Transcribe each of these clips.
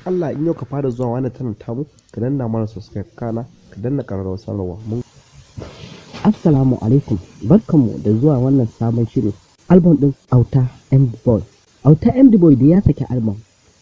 Allah, in yau ka fara zuwa wannan channel tamu, ka danna mana subscribe, kana ka danna ƙararrawar sanarwa. Mun Assalamu alaikum, barkanmu da zuwa wannan sabon shirin album ɗin Auta MD Boy. Auta MD Boy da ya saki album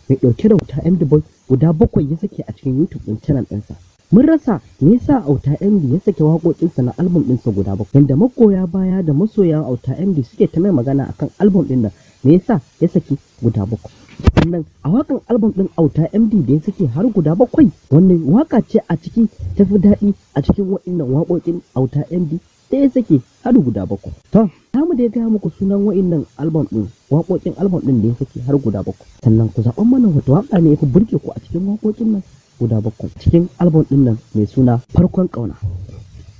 mai ɗauke da Auta MD Boy guda bakwai ya sake a cikin YouTube ɗin channel ɗinsa. Mun rasa me yasa Auta MD ya sake waƙoƙinsa na album ɗinsa guda bakwai. Yanda magoya baya da masoyan Auta MD suke ta mai magana akan album ɗin nan, me yasa ya saki guda bakwai. Sannan a waƙan album ɗin Auta MD da ya sake har guda bakwai, wannan waƙa ce a ciki tafi daɗi a cikin waɗannan waƙoƙin Auta MD da ya sake har guda bakwai? To, za mu dai gaya muku sunan waɗannan album ɗin, waƙoƙin album ɗin da ya sake har guda bakwai. Sannan ku zaɓan mana wata waƙa ne ya fi burge ku a cikin waƙoƙin nan guda bakwai cikin album ɗin nan mai suna Farkon Ƙauna.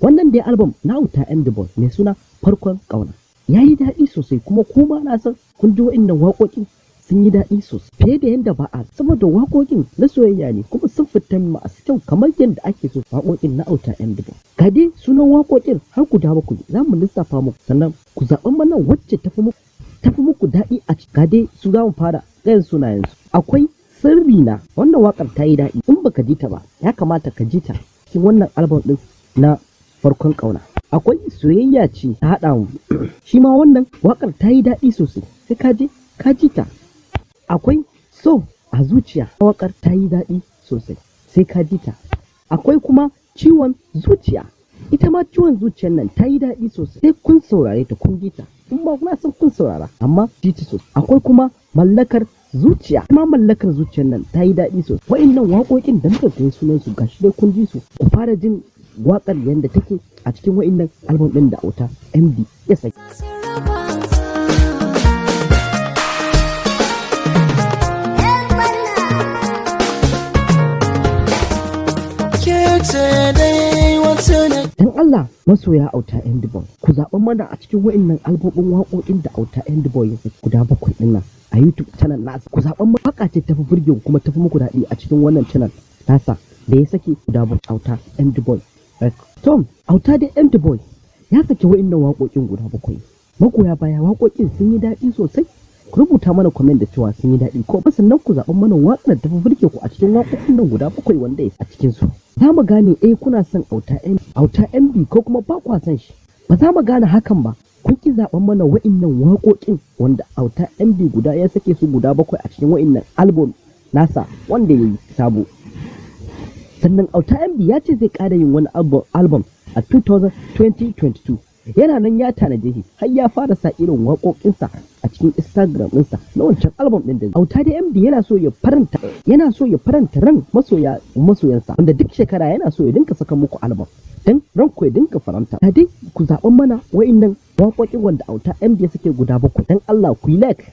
Wannan dai album na Auta MD Boy mai suna Farkon Ƙauna ya yi daɗi sosai, kuma kuma na san kun ji waɗannan waƙoƙin sun yi daɗi sosai fiye da yadda ba a, saboda waƙoƙin na soyayya ne kuma sun fita masu kyau kamar yadda ake so, waƙoƙin na Auta MD Boy. Ga dai sunan waƙoƙin har guda bakwai za mu lissafa muku, sannan ku zaɓi mana wacce tafi muku daɗi a ciki. Ga dai su, za mu fara ɗayan sunayensu. Akwai Sirri Na, wannan waƙar ta yi daɗi, in baka ji ta ba ya kamata ka ji ta cikin wannan album ɗin na Farkon Ƙauna. Akwai Soyayya Ce Ta Haɗa Mu, shi ma wannan waƙar ta yi daɗi sosai, sai ka je ka ji ta. Akwai So a Zuciya, waƙar ta yi daɗi sosai, sai ka ji ta. Akwai kuma Ciwon Zuciya, ita ma Ciwon Zuciyar nan ta yi daɗi sosai, sai kun saurare ta kun ji ta, in ba kuna son kun saurara amma ji ta sosai. Akwai kuma Mallakar Zuciya, kuma Mallakar Zuciyar nan ta yi daɗi sosai. Wa'innan waƙoƙin da muka kai sunan su, gashi dai kun ji su, ku fara jin waƙar yadda take a cikin wa'innan album ɗin da Auta MD ya saki. Dan Allah, masoya Auta MD Boy, ku zaɓi mana a cikin wa'innan albobin waƙoƙin da Auta MD Boy ya saki guda bakwai ɗin nan a YouTube channel nasa. Ku zaɓi waƙa ce tafi burge ku kuma tafi muku daɗi a cikin wannan channel nasa da ya saki guda bakwai, Auta MD Boy. To, Auta da MD Boy ya saki wa'innan waƙoƙin guda bakwai. Magoya baya, waƙoƙin sun yi daɗi sosai. Ku rubuta mana comment da cewa sun yi daɗi ko, sannan ku zaɓi mana waƙar da tafi burge ku a cikin waƙoƙin nan guda bakwai wanda ya a cikin su. Za mu gane eh kuna son Auta M Auta MD ko kuma ba kwa son shi. Ba za mu gane hakan ba. Kun ki zaɓen mana wa'innan waƙoƙin wanda Auta MD guda ya sake su guda bakwai a cikin wa'innan album nasa wanda ya yi sabo. Sannan Auta MD ya ce zai ƙara yin wani album a 2022. Yana nan ya tanaje shi, har ya fara sa irin waƙoƙinsa a cikin Instagram ɗinsa na wancan album ɗin da Auta da MD yana so ya faranta ran masoyansa, wanda duk shekara yana so ya dinka saka muku album dan ranku ya dinka faranta. Dai ku zaɓan mana wa'innan waƙoƙin wanda Auta MD suke guda bakwai. Dan Allah ku yi like.